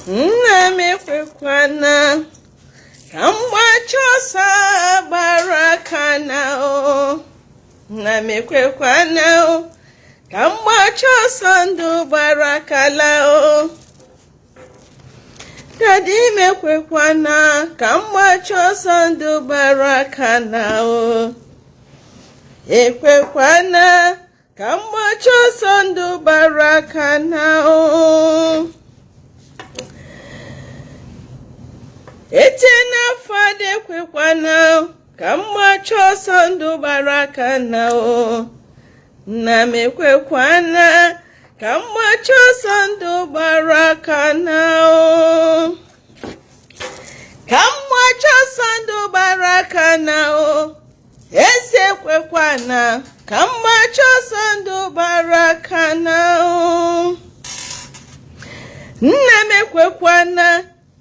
Nna m ekwekwana ka m gbacha ọsọ gbara aka na o. Nna m ekwekwana o ka m gbacha ọsọ ndụ gbara aka la o. Daddy m ekwekwana ka m gbacha ọsọ ndụ gbara aka na o. Ekwekwana ka m gbacha ọsọ ndụ gbara aka na o. Eternal Father ekwekwana ka m gbacha ọsọ ndụ gbara aka na o. Nna m ekwekwana ka m gbacha ọsọ ndụ gbara aka na o. Ka m gbacha ọsọ ndụ gbara aka na o. Eze ekwekwana ka m gbacha ọsọ ndụ gbara aka na o. Nna m ekwekwana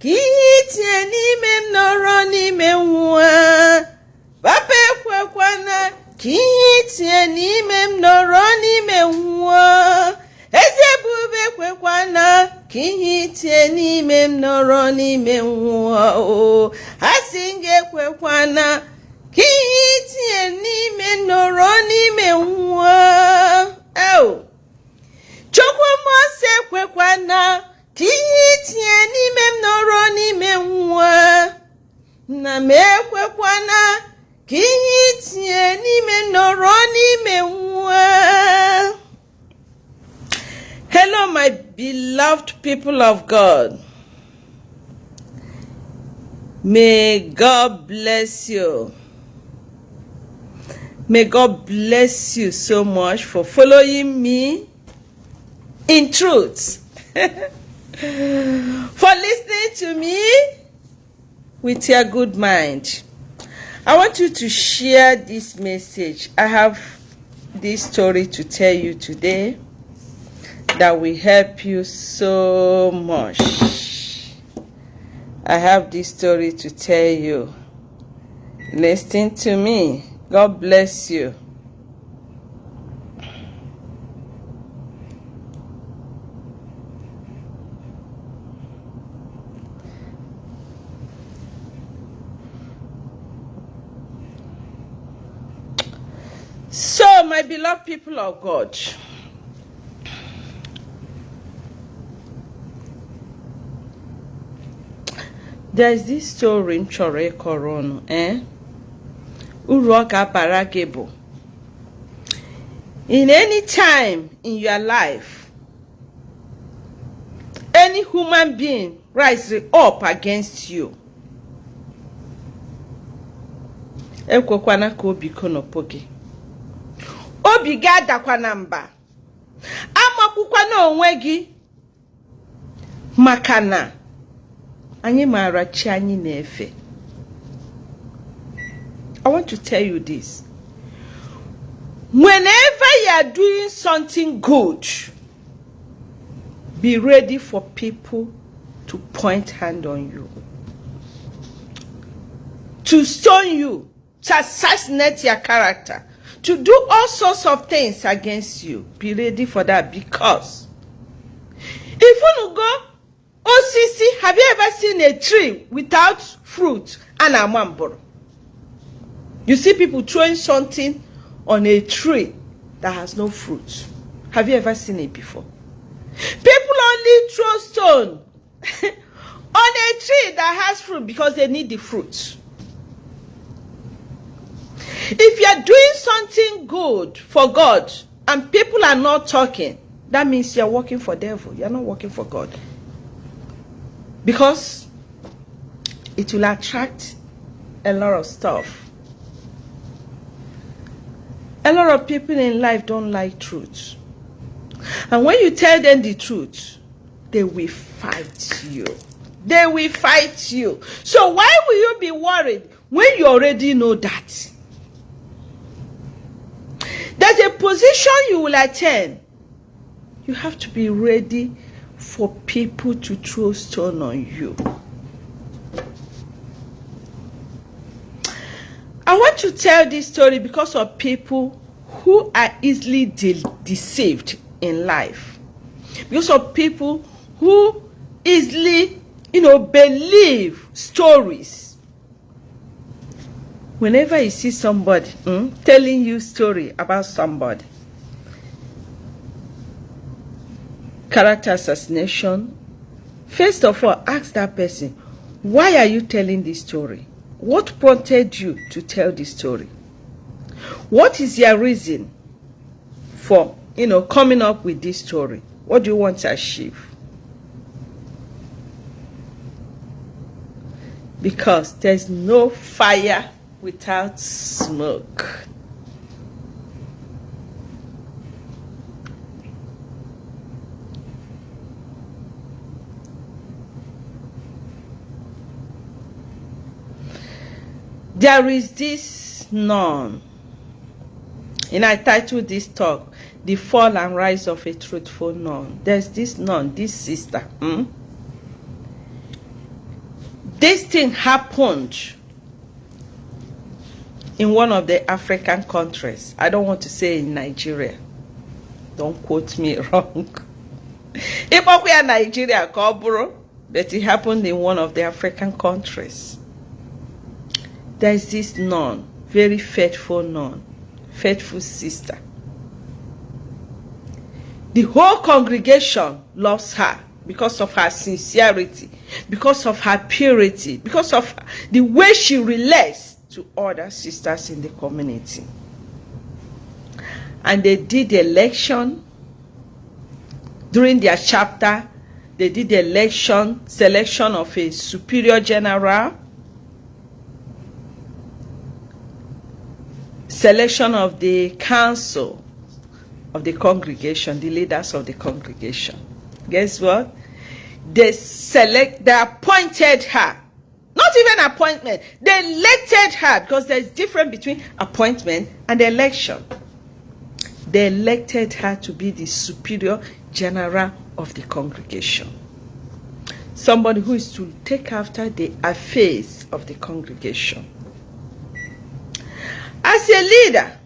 ka ihe i tinye n'ime m nọrọ n'ime nwụa. Papa ekwekwana ka ihe i tinye n'ime m nọrọ n'ime nwụọ. Eze ebube ekwekwana ka ihe i tinye n'ime m nọrọ n'ime nwụọ o. Asị m gị ekwekwana ka ihe i tinye n'ime nọrọ n'ime nwụọ. Eo. Chukwu mmụọ nsọ ekwekwana ka ihe i tinye n'ime m nọrọ n'ime nwụọ. Nna m ekwekwana ka ihe i tinye n'ime nọrọ n'ime nwụọ. Hello, my beloved people of God. May God bless you. May God bless you so much for following me in truth, for listening to me with your good mind. I want you to share this message. I have this story to tell you today that will help you so much. I have this story to tell you. Listen to me. God bless you. So, my beloved people of God, there is this story m chọrọ ịkọrọ unu, eh? Uru ọ ga-abara gị bụ in any time in your life, any human being rise up against you, ekwekwana ka obi konopụ gị, obi gị adakwana mba, amagbukwana onwe gị, maka na anyị maara chi anyị na-efe. I want to tell you this. Whenever you are doing something good, be ready for people to point hand on you, to stone you, to assassinate your character, to do all sorts of things against you. Be ready for that, because if you go osisi, have you ever seen a tree without fruit? And a mamboro. You see people throwing something on a tree that has no fruit. Have you ever seen it before? People only throw stone on a tree that has fruit because they need the fruit. If you are doing something good for God and people are not talking, that means you are working for devil. You are not working for God. Because it will attract a lot of stuff. A lot of people in life don't like truth. And when you tell them the truth, they will fight you. They will fight you. So why will you be worried when you already know that? There's a position you will attain. You have to be ready for people to throw stone on you. I want to tell this story because of people who are easily deceived in life. Because of people who easily believe stories. Whenever you see somebody telling you story about somebody, character assassination, first of all, ask that person, why are you telling this story? What prompted you to tell this story? What is your reason for coming up with this story? What do you want to achieve? Because there's no fire without smoke. There is this nun, and I titled this talk, The Fall and Rise of a Truthful Nun. There's this nun, this sister. This thing happened in one of the African countries. I don't want to say in Nigeria. Don't quote me wrong. Ịkpọkwa ya Nigeria ka ọ bụrụ, but it happened in one of the African countries. There's this nun, very faithful nun, faithful sister. The whole congregation loves her because of her sincerity, because of her purity, because of the way she relates to other sisters in the community. And they did the election during their chapter. They did the election, selection of a superior general, selection of the council of the congregation, the leaders of the congregation. Guess what? They appointed her. Not even appointment. They elected her, because there's difference between appointment and election. They elected her to be the superior general of the congregation. Somebody who is to take after the affairs of the congregation. As a leader,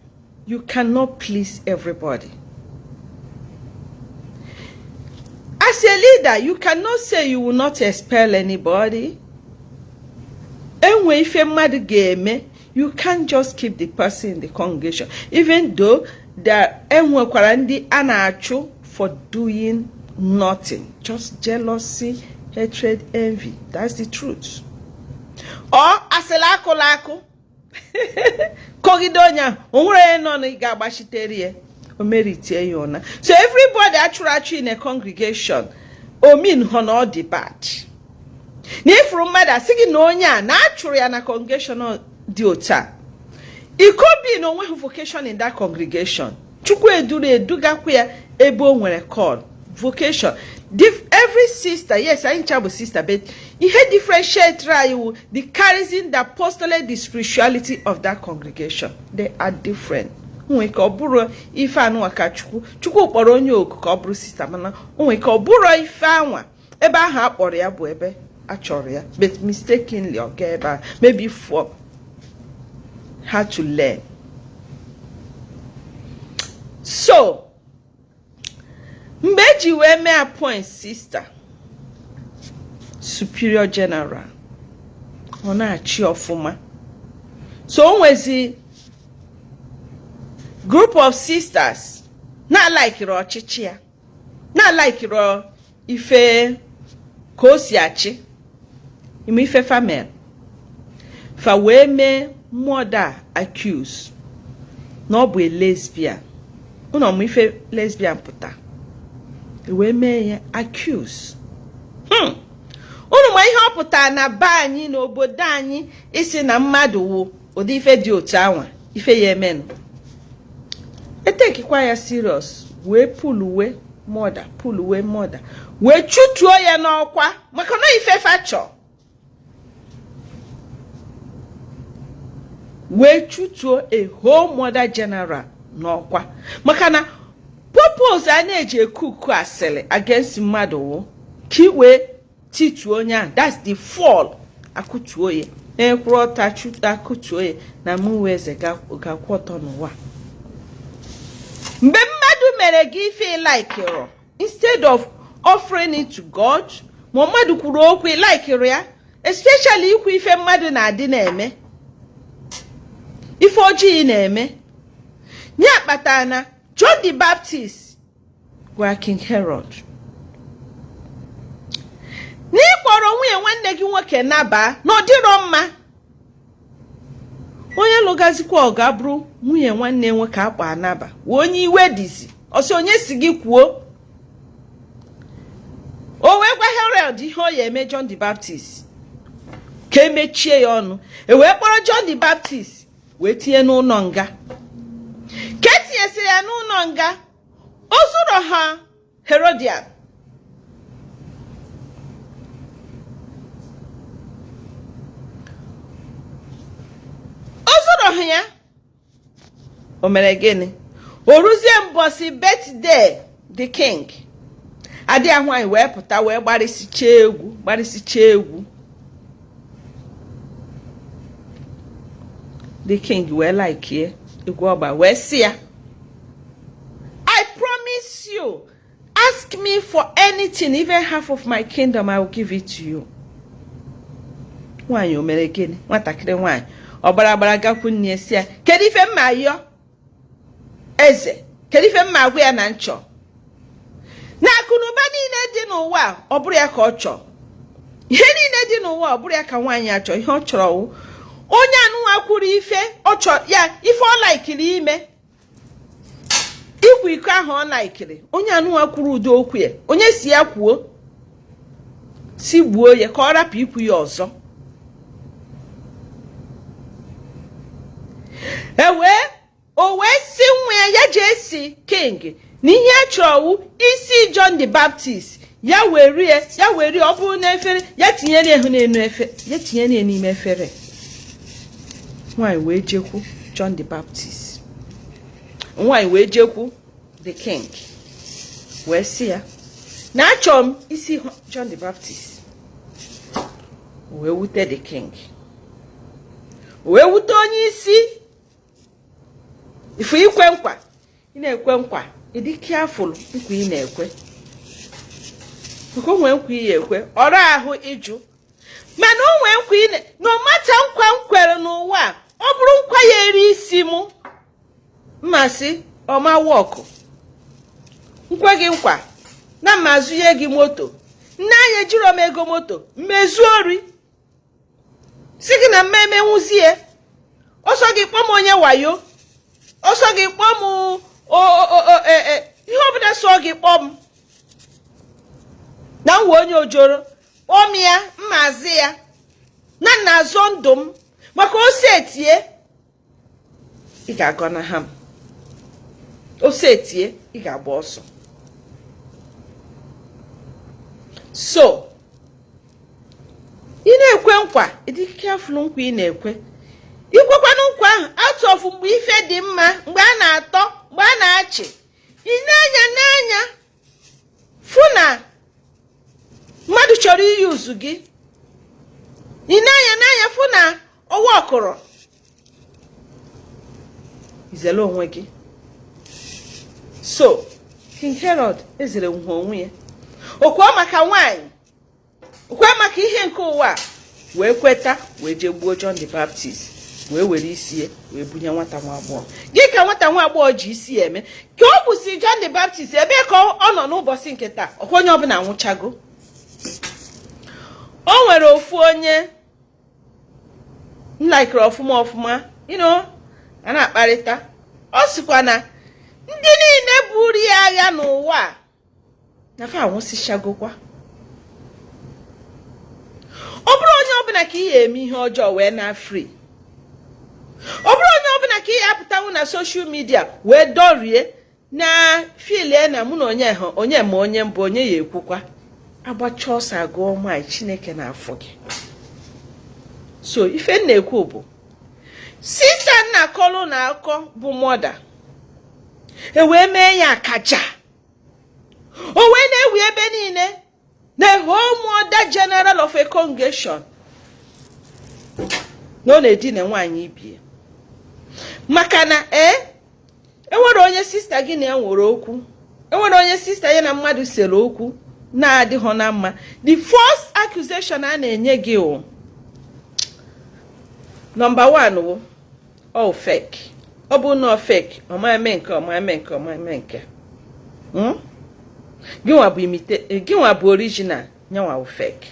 you cannot please everybody. As a leader, you cannot say you will not expel anybody. Enwe ife mmadụ ga-eme, you can't just keep the person in the congregation. Even though there enwekwara ndị a na-achụ for doing nothing. Just jealousy, hatred, envy. That's the truth. Or asịla akụla akụ. Kọgide onye ahụ, o nwere onye nọ na ị ga-agbachitere ya, o meritie ya ụna. So everybody achụrụ achụ in a congregation, o mean họ na ọ dị bad. Na ifuru mmadụ asị gị na onye a na achụrụ ya na congregation dị otu a. It could be na onweghị vocation in that congregation. Chukwu eduru edugakwa ya ebe o nwere call, vocation. Every sister, yes, anyị ncha bụ sister, but ihe differentiate anyị wụ the charism, the apostolate, the spirituality of that congregation. They are different. Nwee ka ọ bụrụ ife anụnwa ka Chukwu Chukwu kpọrọ onye oku ka ọ bụrụ sister, mana nwee ka ọ bụrụ ife anwa ebe ahụ a kpọrọ ya bụ ebe a chọrọ ya, but mistakenly ọ gaa ebe a, maybe for her to learn. So mgbe eji wee mee appoint sister superior general, ọ na-achị ọfụma. So o nwezi group of sisters na-alikiri ọchịchị ya, na-alikiri ife ka o si achị ime ife famil fa, wee mee mother accuse na ọ bụ a lesbian. Unu ọmụ ife lesbian pụta, wee mee ya accuse. Unu ma ihe ọ pụtara na be anyị, n'obodo anyị, isi na mmadụ wụ ụdị ife dị otu anwa, ife ya emenụ etekikwa ya serious, wee puluwe mother, puluwe mother, wee chụtuo ya n'ọkwa, maka na ife fa chọọ, wee chụtuo a whole mother general n'ọkwa, maka na purpose a na-eji ekuku asịrị against mmadụ wụ ka i wee tituo onye ahụ. That's the fall. Akụtuo ya ekwuru ọta, akụtuo ya na mụ wee eze ga-akwụ ọtọ n'ụwa. Mgbe mmadụ mere gị ife ị likero, instead of offering it to God, Ma mmadụ kwuru okwu ị likiri ya, especially ikwu ife mmadụ na-adị na-eme, ife ọjọọ ị na-eme ya kpatara na John the Baptist gwara King Herod na ịkpọrọ nwunye nwanne gị nwoke naba na ọ dịrọ mma. Onye lụgazikwa ọgụ abụrụ nwunye nwanne nwoke akpọ anaba wee onye iwe dịzi, ọ sị onye sị gị kwuo. O wee gwa Herod ihe ọ ya eme John the Baptist ka emechie ya ọnụ. E wee kpọrọ John the Baptist wee tinye n'ụlọ nga. Ka etinyesịrị ya n'ụlọ nga, o zuru ha Herodian. O zuru ha ya, o mere gịnị? O ruzie mbọsị birthday the king, ada ya nwaanyị wee pụta wee gbarịsichaa egwu, gbarịsichaa egwu. The king wee likie egwu ọ gba wee sị ya, I promise you, ask me for anything, even half of my kingdom, I will give it to you. Nwaanyị o mere gịnị? Nwatakịrị nwaanyị ọ gbara agbara gakwu nne sị ya, kedu ife m ma-ayọ eze? Kedu ife m ma-agwa ya na m chọ na akụnụba niile dị n'ụwa? Ọ bụrụ ya ka ọ chọọ, ihe niile dị n'ụwa, ọ bụrụ ya ka nwaanyị a chọọ. Ihe ọ chọrọ wụ onye anụnwa kwuru ife ọ chọrọ ya, ife ọ likiri ime, ikwa iko ahụ ọ likiri. Onye anụnwa kwuru ụdị okwu ya, onye sị ya kwuo, sị gbuo ya ka ọ rapụ ikwu ya ọzọ. E wee o wee sị nwa ya, ya jee sị king na ihe a chọrọ wụ isi John the Baptist. Ya were ya were, ọ bụrụ na efere, ya tinyere ya n'elu efere, ya tinyere ya n'ime efere. Nwaanyị wee jekwu John the Baptist, nwaanyị wee jekwu the king wee sị ya na achọrọ m isi John the Baptist. Wee wute the king, wee wute onye isi. Ifu ikwe nkwa, ị na-ekwe nkwa, ị dị careful nkwa ị na-ekwe, maka o nwee nkwa ị ya ekwe ọrụ ahụ ịjụ. Mana o nwee nkwa ị no matter nkwa m kwere n'ụwa, ọ bụrụ nkwa ya eri isi mụ, mmasị ọma wọkụ. Nkwe gị nkwa na mma azụnye gị moto, nne anyị ejiro m ego moto mmezu ori, si gị na mmemme nwuzie ọsọ gị kpọọ m onye wayo, ọsọ gị kpọọ m ihe ọbụla sọ gị kpọọ m na m wee onye ojoro, kpọọ m ya, mmazi ya na nna azọ ndụ m. Maka ose etie, ị ga-agọna ha m, ose etie, ị ga-agba ọsọ. So ị na-ekwe nkwa, ị dị careful nkwa ị na-ekwe. Ikwekwanụ nkwa ahụ out of mgbe ife dị mma, mgbe a na-atọ, mgbe a na-achị, ị na-anya n'anya fụ na mmadụ chọrọ iyuzu gị, ị na-anya n'anya fụ na ọwa ọkụrụ, izere onwe gị. So King Herod ezere nha onwe ya okwu maka nwanyị, okwe maka ihe nke ụwa, wee kweta wee jee gbuo John the Baptist, wee were isi ya wee bunye nwata nwa agbọghọ. Gị ka nwata nwa agbọghọ ji isi ya eme ka ọ gbụsị John the Baptist? Ebee ka ọ nọ n'ụbọchị nke taa? Ọkwa onye ọbụla anwụchago. O nwere ofu onye m likere ọfụma ọfụma, a na-akparịta. Ọ sịkwa na ndị niile buru ya agha n'ụwa na fa anwụsịchagokwa. Ọ bụrụ onye ọbụla ka ị ya eme ihe ọjọọ wee na free, ọ bụrụ onye ọbụla ka ị ya apụtanwu na social media wee dọrie na filie na mụ na onye ha, onye ma onye mbụ, onye ya ekwukwa, agbacha ọsọ agụọ nwanyị. Chineke na-afụ gị. So ife m na-ekwu bụ, sister nna kọlụ na akọ bụ mother e wee mee ya akaja, o wee na-ewi ebe niile na whole mother general of a congregation na ọ na-edina nwaanyị ibie. Maka na ee, enwere onye sister gị na ya nwere okwu, enwere onye sister ya na mmadụ sere okwu. na-adịghọ na mma, the first accusation a na-enye gị wụ number one wụ ọ fake. Ọ bụ na ọ fake, ọ ma eme nke, ọ ma eme nke, ọ ma eme nke. Gịnwa bụ imite, gịnwa bụ original, nyanwa bụ fake.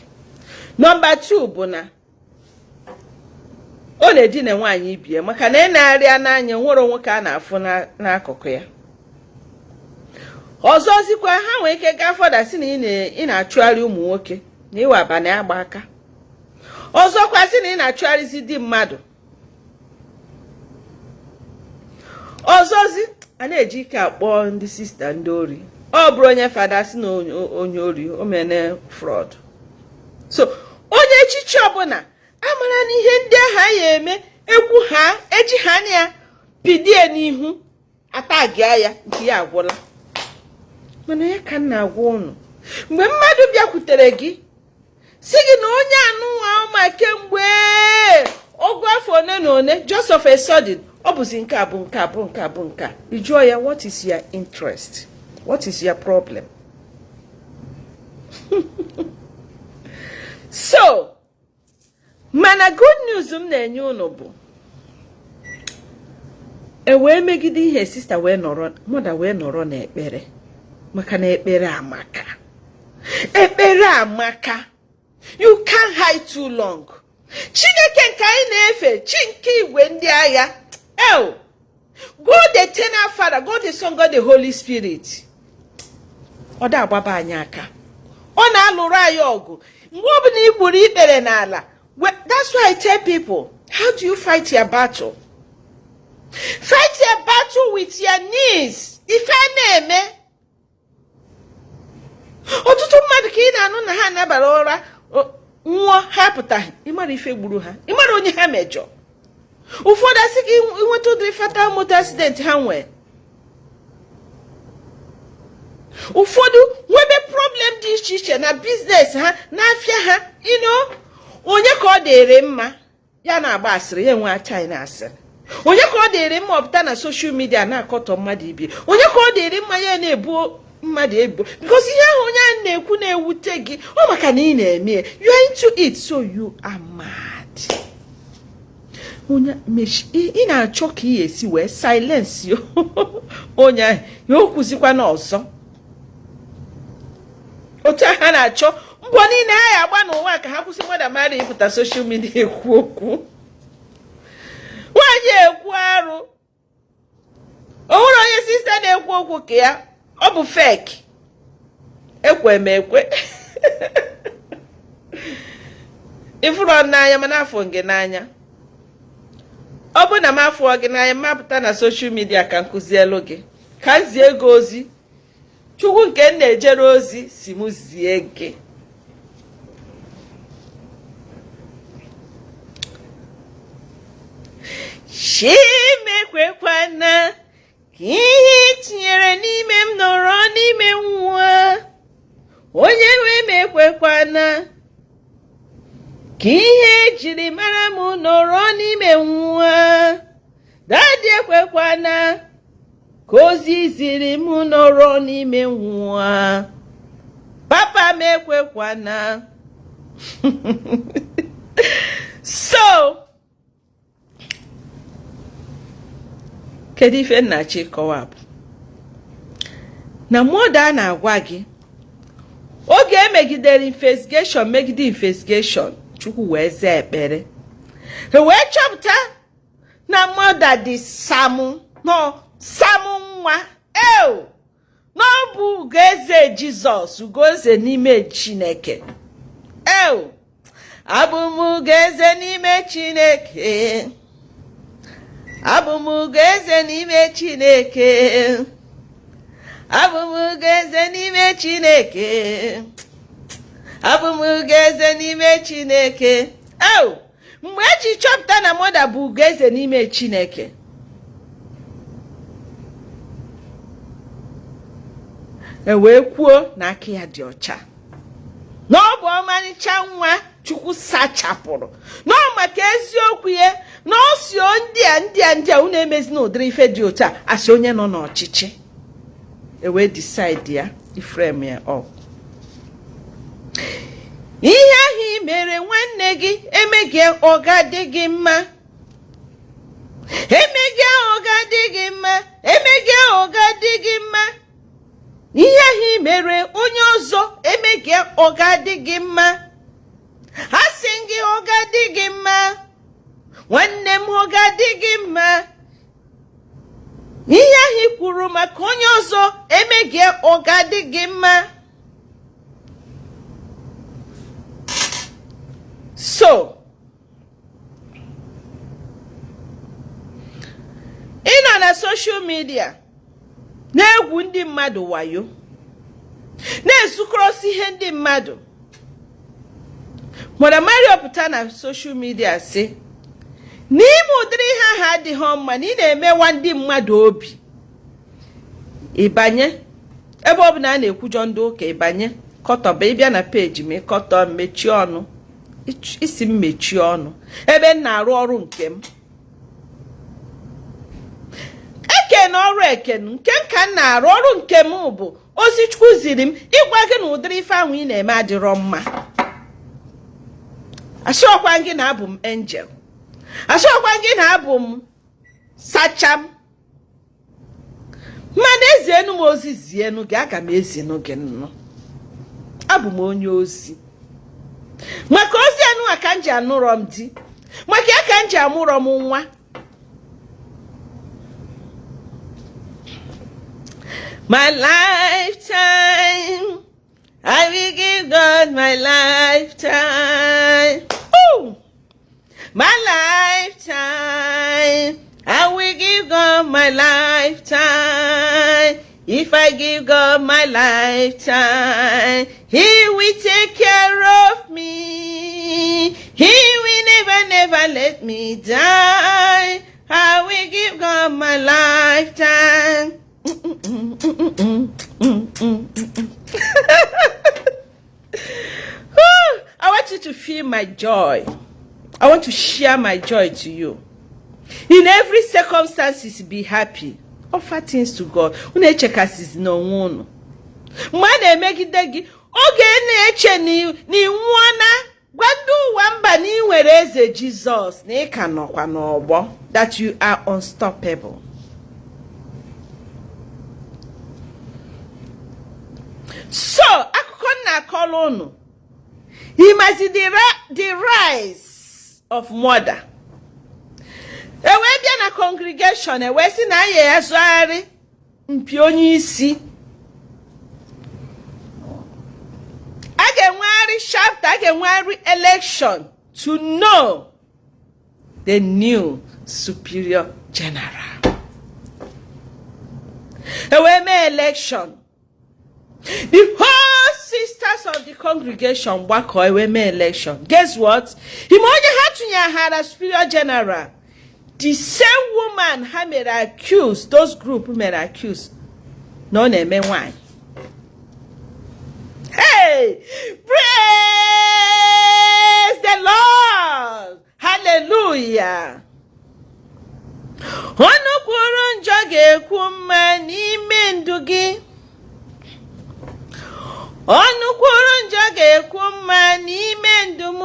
Number 2 bụ na ọ na-edina nwaanyị ibie, maka na ị na-arịa n'anya nwere nwoke a na-afụ n'akụkụ ya. Ọzọzikwa, ha nwee ike gaa further sị na ị na-achụgharị ụmụ nwoke, na ịwa abalị agba aka. Ọzọkwa, sị na ị na-achụgharịzi di mmadụ. Ọzọzi, a na-eji ike akpọ ndị sista ndị ori. Ọ bụrụ onye fada, sị na onye ori, o mene fraud. So onye echichi ọbụla amara na ihe ndị ahụ anyị eme ekwu ha eji ha na ya pidie n'ihu atagịa ya, nke ya agwụla. Mana ya ka m na-agwa ụnụ, mgbe mmadụ bịakwutere gị sị gị na onye anụnwa ma kemgbe ogu afọ one na one, just of a sudden ọ bụzi nke a bụ nke a bụ nke a bụ nke a, ị jụọ ya, what is your interest? What is your problem? So mana good news m na-enye unu bụ e wee megide ihe sista wee nọrọ, mother wee nọrọ n'ekpere, maka na ekpere amaka, ekpere amaka. You can't hide too long. Chineke nke anyị na-efe, chi nke igwe ndị agha, el God the eternal Father, God the Son, God the Holy Spirit, ọ da agbaba anyị aka, ọ na-alụrụ anyị ọgụ. Mgbe ọbụla i gburu ikpere n'ala, that's why I tell people, how do you fight your battle? Fight your battle with your knees. Ife a na-eme ọtụtụ mmadụ ka ị na-anụ na ha nabara ụra nwụọ, ha pụtaghị, ịmara ife gburu ha, ịmara onye ha mejọ. Ụfọdụ asị gị nweta ụdịrị fatal motor accident ha nwee, ụfọdụ nwebe problem dị iche iche na business ha, n'afịa ha. Ino onye ka ọ dịrị mma ya na-agba asịrị, ya enwe China asịrị. Onye ka ọ dịrị mma ọpụta na social media na-akọtọ mmadụ ibe. Onye ka ọ dịrị mma ya na-ebu mmadụ ebubo, because ihe ahụ onye ahụ na-ekwu na-ewute gị, ọ maka na ị na-eme, you are into it, so you are mad. Onye ị na-achọ ka ị esi wee silence onye ahụ, ya o kwuzikwa n'ọzọ. Otu a ha na-achọ mbọ niile ha ya agba n'ụwa ka ha kwụsị mmadụ mmadụ ịpụta social media ekwu okwu. Nwaanyị ekwu arụ, o nwere onye sista na-ekwu okwu ka ya, ọ bụ fake. Ekwe m ekwe, ịfụrụ n'anya, mana afụ gị n'anya. Ọ bụ na m afụọ gị n'anya, m apụta na social media ka m kụzielu gị, ka m zie gị ozi Chukwu nke m na-ejere ozi si m zie gị. Chi m ekwekwana ka ihe i tinyere n'ime m nọrọ n'ime nwa. Onye nwe m ekwekwana ka ihe ejiri mara m nọrọ n'ime nwa. Daddy ekwekwana ka ozi ziri m nọrọ n'ime nwa. Papa m ekwekwana. So kedu ife m na-achọ ịkọwa bụ na mother a na-agwa gị, oge emegidere investigation, megide investigation, Chukwu wee zaa ekpere, e wee chọpụta na mother dị samụ nọ samụ nwa eo, na ọ bụ Ugoeze Jizọs, Ugoeze n'ime Chineke. Eo, abụ m Ugoeze n'ime Chineke, abụ m Ugoeze n'ime Chineke, abụ m Ugoeze n'ime Chineke, abụ m Ugoeze n'ime Chineke. Eo, mgbe eji chọpụta na mother bụ Ugoeze n'ime Chineke, e wee kwuo na aka ya dị ọcha, na ọ bụ ọmarịcha nwa Chukwu sachapụrụ, na ọ maka eziokwu ya, na ọ si ndị a ndị a ndị a unu emezina ụdịrị ife dị otu a, asị onye nọ n'ọchịchị, e wee decide ya iframe ya up. Ihe ahụ i mere nwanne gị, eme gị ọ ga-adị gị mma. Eme gị ọ ga-adị gị mma. Eme gị ọ ga-adị gị mma. Ihe ahụ i mere onye ọzọ, eme gị ọ ga-adị gị mma. Asị gị, ọ ga-adị gị mma. Nwanne m, ọ ga-adị gị mma. Ihe ahụ i kwuru maka onye ọzọ, eme gị ọ ga-adị gị mma. So ị nọ na social media na-egwu ndị mmadụ wayo, na-ezukọrọsị ihe ndị mmadụ. Mother Mario pụta na social media sị n'ime ụdịrị ihe ahụ adịghị mma, na ị na-emewa ndị mmadụ obi. Ịbanye ebe ọ bụla a na-ekwujọ ndị ụka, ịbanye kọtọba. Ịbịa na peji m, ịkọtọ, mechie ọnụ. Isi m mechie ọnụ ebe m na-arụ ọrụ nke m. Eke na ọrụ eken nke m ka m na-arụ. Ọrụ nke m bụ ozi Chukwu ziri m ịgwa gị na ụdịrị ife ahụ ị na-eme adịrọ mma. Asịọkwa gị na abụ m angel, asịọkwa gị na abụ m sacham, mana ezienu m ozi, zienu gị, aga m ezinu gị nnụ. Abụ m onye ozi. Maka ozi anụwa ka m ji anụrọ m di, maka ya ka m ji amụrọ m nwa. My lifetime, I will give God my lifetime. Ooh! My lifetime, I will give God my lifetime. If I give God my lifetime, He will take care of me. He will never, never let me die. I will give God my lifetime. I want you to feel my joy. I want to share my joy to you. In every circumstances, be happy. Offer things to God. Unu echekasịzi n'onwe unu. Mgbe a na-emegide gị, oge na-eche na ị nwụọna, gwa ndị ụwa mba na ị nwere eze Jizọs, na ị ka nọkwa n'ọgbọ, that you are unstoppable. So akụkọ m na-akọrọ unu, ịmazi the rise of mother e wee bịa na congregation, e wee sị na anyị azụgharị mpi onye isi, a ga-enwegharị chapter, a ga-enwegharị election to know the new superior general. E wee mee election. The whole sisters of the congregation gbakọ, e wee mee election. Guess what? Ime onye ha tụnyeghara superior general? The same woman ha mere accuse, those group mere accuse na ọ na-eme nwanyị. Hey, praise the Lord! Hallelujah! Ọnụ kwuru njọ ga-ekwu mma n'ime ndụ gị. Ọnụ kwuru njọ ga-ekwu mma n'ime ndụ m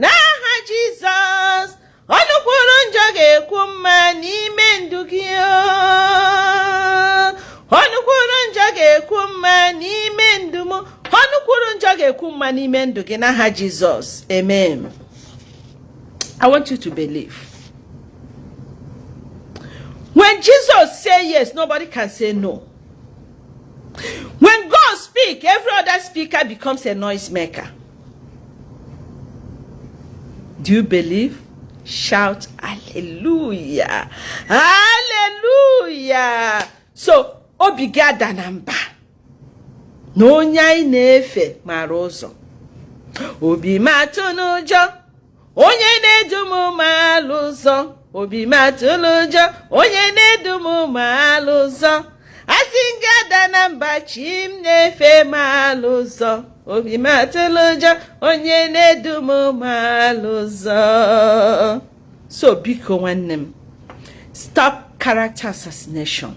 n'aha Jizọs. Ọnụ kwuru njọ ga-ekwu mma n'ime ndụ gị. Ọnụ kwuru njọ ga-ekwu mma n'ime ndụ m. Ọnụ kwuru njọ ga-ekwu mma n'ime ndụ gị n'aha Jizọs. Amen. I want you to believe. When Jesus say yes, nobody can say no. When God speak, every other speaker becomes a noise maker. Do you believe? Shout hallelujah. Hallelujah. So, obi gị ada na mba na onye anyị na-efe mara ụzọ. Obi m atụna ụjọ, onye na-edu m maala ụzọ. Obi m atụla ụjọ, onye na-edu m maala ụzọ. Asị m gị ada na mba, chi m na-efe maala ụzọ. Obi m atụla ụjọ, onye na-edu m maala ụzọ. So biko, nwanne m, stop character assassination,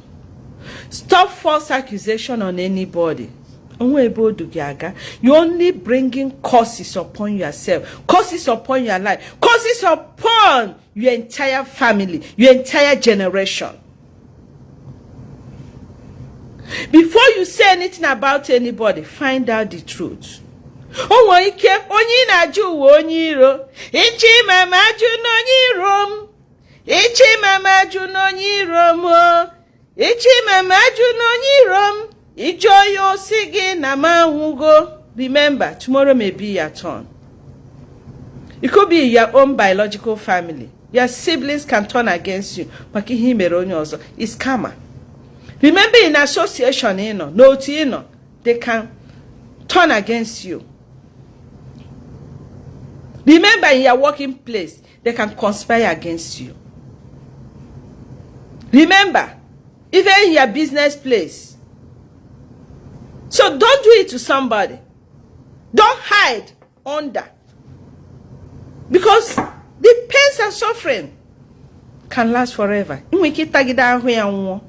stop false accusation on anybody. Onwe ebe o du gị aga. You only bringing curses upon yourself, curses upon your life, curses upon your entire family, your entire generation. Before you say anything about anybody, find out the truth. O nwere ike onye ị na-ajụ uwe onye iro. Ịchọ ịma ma ajụ n'onye iro m. Ịchọ ịma ma ajụ n'onye iro m o. Ịchọ ịma ma ajụ n'onye iro m. Ịjụọ ya osi gị na m anwụgo. Remember, tomorrow may be your turn. It could be your own biological family. Your siblings can turn against you maka ihe i mere onye ọzọ. It's karma. Remember, in association ị nọ, n'otu ị nọ, they can turn against you. Remember, in your working place, they can conspire against you. Remember, even in your business place. So don't do it to somebody. Don't hide under. Because the pains and suffering can last forever. Ị nwere ike ịtagide ahụ ya nwụọ.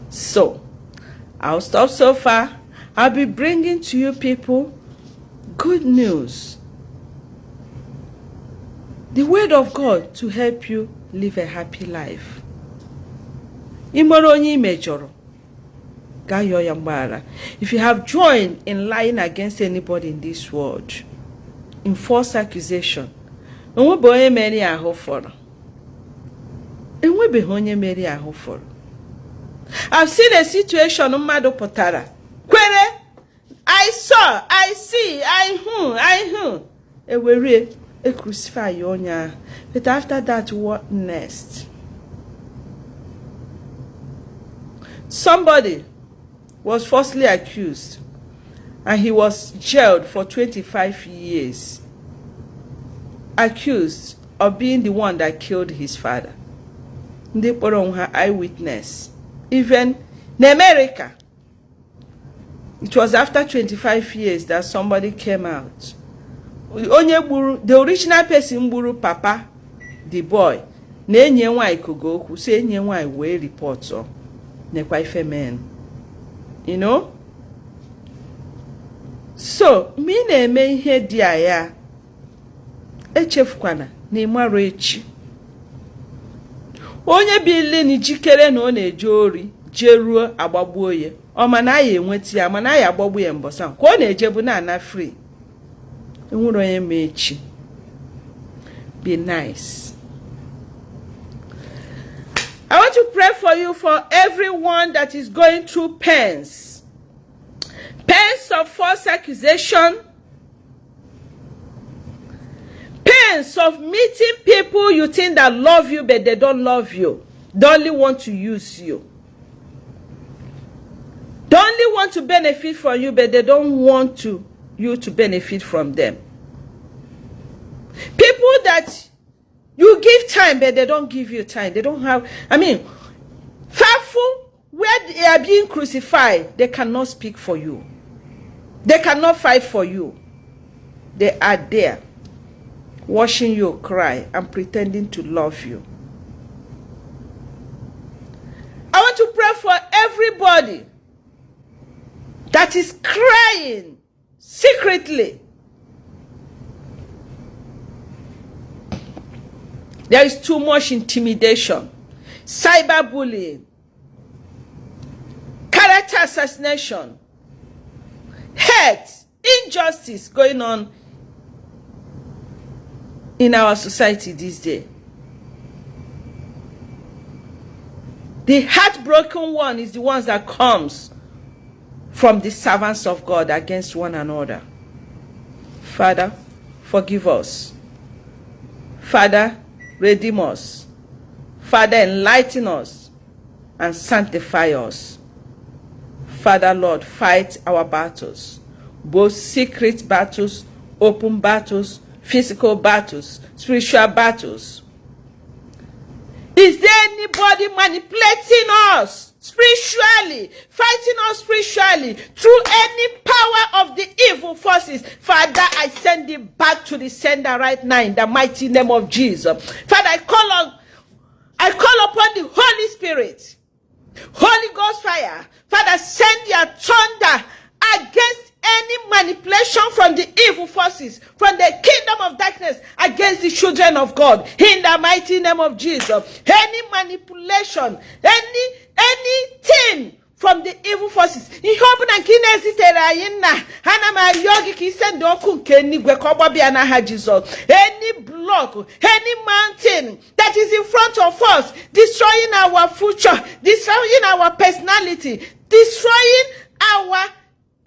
So, I'll stop so far. I'll be bringing to you people good news. The word of God to help you live a happy life. Ị mara onye ị mejọrọ, gaa yọọ ya mgbaghara. If you have joined in lying against anybody in this world, in false accusation, onwebeghị onye mere ya ahụ fọrọ. Enwebeghị onye mere ya ahụ fọrọ. I've seen a situation mmadụ pụtara kwere, I saw, I see, I hụ, I hụ. Ewere e crucify ya onye ahụ. But after that, what next? Somebody was falsely accused and he was jailed for 25 years, accused of being the one that killed his father. Ndị kpọrọ onwe ha eyewitness. Even in America, it was after 25 years that somebody came out. Onye gburu, the original person gburu papa the boy, na enyi nwaanyị kogo okwu, so enyi nwaanyị wee report nekwa ife men. You know? So, mgbe ị na-eme ihe dị a ya, echefukwana na ị marọ echi. Onye bilin jikere na ọ na-eje ori jee ruo agbagbuo ya, ọ ma na ya enweta ya, mana ya agbagbu ya mbọsa ka ọ na-ejebu na-ana free. Enwere onye ma echi. Be nice. I want to pray for you, for everyone that is going through pains. Pains of false accusation. Pains of meeting people you think that love you, but they don't love you. They only want to use you. They only want to benefit from you, but they don't want to you to benefit from them. People that you give time, but they don't give you time. They don't have, I mean, fearful, where they are being crucified, they cannot speak for you. They cannot fight for you. They are there, watching you cry and pretending to love you. I want to pray for everybody that is crying secretly. There is too much intimidation, cyberbullying, character assassination, hate, injustice going on in our society this day. The heartbroken one is the ones that comes from the servants of God against one another. Father, forgive us. Father, redeem us. Father, enlighten us and sanctify us. Father, Lord, fight our battles, both secret battles, open battles, physical battles, spiritual battles. Is there anybody manipulating us spiritually, fighting us spiritually through any power of the evil forces? Father, I send it back to the sender right now in the mighty name of Jesus. Father, I call upon the Holy Spirit Holy Ghost fire. Father, send your thunder against any manipulation from the evil forces, from the kingdom of darkness against the children of God. In the mighty name of Jesus. Any manipulation, anything from the evil forces, ihe ọbụla nke ị na-ezitere anyị, nna, ana m arịọ gị ka ise ndị ọkụ nke eluigwe ka ọ gbabịa n'aha Jizọs. Any block, any mountain that is in front of us, destroying our future, destroying our personality, destroying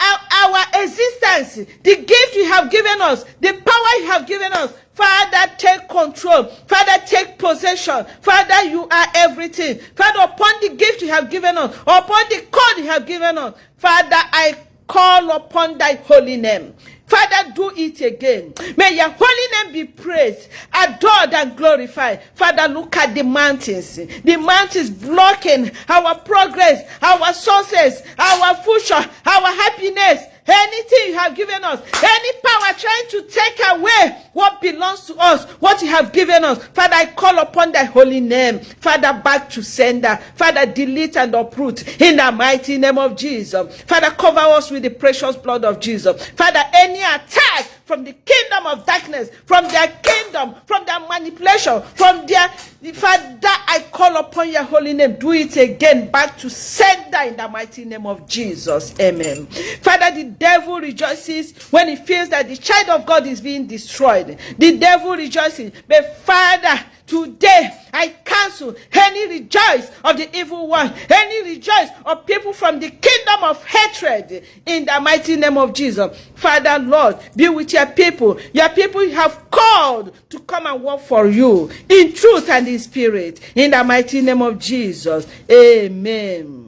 our existence, the gift You have given us, the power You have given us. Father, take control. Father, take possession. Father, You are everything. Father, upon the gift You have given us, upon the call You have given us, Father, I call upon Thy holy name. Father, do it again. May Your holy name be praised, adored, and glorified. Father, look at the mountains. The mountains blocking our progress, our success, our future, our happiness. Anything You have given us, any power trying to take away what belongs to us, what You have given us. Father, I call upon Thy holy name. Father, back to sender. Father, delete and uproot in the mighty name of Jesus. Father, cover us with the precious blood of Jesus. Father, any attack from the kingdom of darkness, from their kingdom, from their manipulation, from their Father, I call upon Your holy name. Do it again, back to sender in the mighty name of Jesus. Amen. Father, the devil rejoices when he feels that the child of God is being destroyed. The devil rejoices. But Father, today I cancel any rejoice of the evil one, any rejoice of people from the kingdom of hatred in the mighty name of Jesus. Father, Lord, be with Your people. Your people You have called to come and work for You in truth and in spirit. In the mighty name of Jesus. Amen.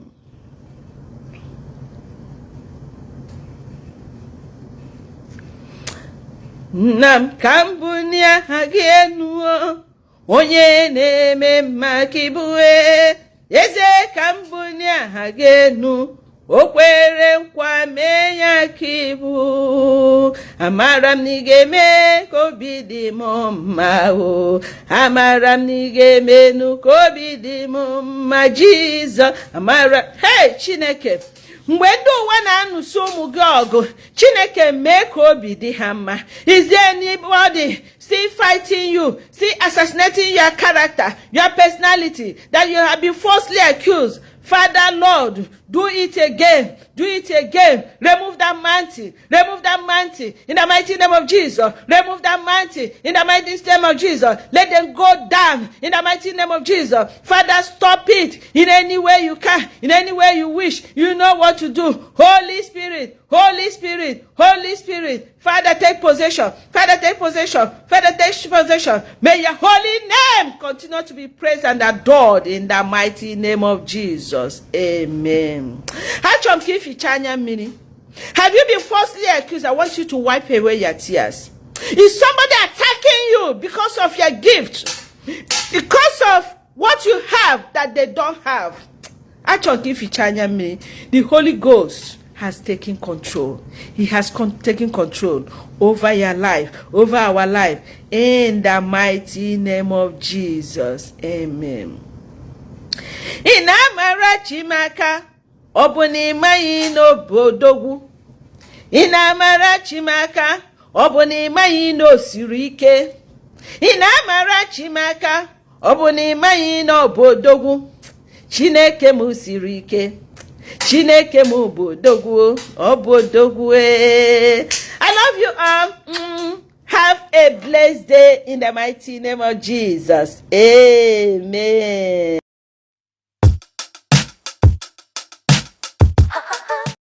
Nna m, ka m bunie aha gị enu, onye na-eme mma ka ibue eze, ka m bunie aha gị enu, o kwere nkwa mee ya ka ibu. Amara m na ị ga-eme ka obi dị m mma o. Amara m na ị ga-emenu ka obi dị m mma, Jizọs. Amara, hey, Chineke, mgbe ndị ụwa na-anụso ụmụ gị ọgụ, Chineke, mee ka obi dị ha mma. Is there anybody still fighting you, still assassinating your character, your personality, that you have been falsely accused? Father, Lord, do it again. Do it again. Remove that mountain. Remove that mountain in the mighty name of Jesus. Remove that mountain in the mighty name of Jesus. Let them go down in the mighty name of Jesus. Father, stop it in any way you can, in any way you wish. You know what to do. Holy Spirit, Holy Spirit, Holy Spirit. Father, take possession. Father, take possession. Father, take possession. May Your holy name continue to be praised and adored in the mighty name of Jesus. Amen. Achọrọ m ka ificha anya mmiri. Have you been falsely accused? I want you to wipe away your tears. Is somebody attacking you because of your gift? Because of what you have that they don't have? Achọrọ m ka ificha anya mmiri. The Holy Ghost has taken control. He has taken control over your life, over our life. In the mighty name of Jesus. Amen. Ị na-amara Chimaka, ọ bụ na ị maghị n'obodogwu. Ị na-amara Chimaka, ọ bụ na ị maghị na o siri ike. Ị na-amara Chimaka, ọ bụ na ị maghị na ọ bụ odogwu. Chineke m siri ike. Chineke m bụ odogwu, ọ bụ odogwu ee. I love you all. Have a blessed day in the mighty name of Jesus. Amen.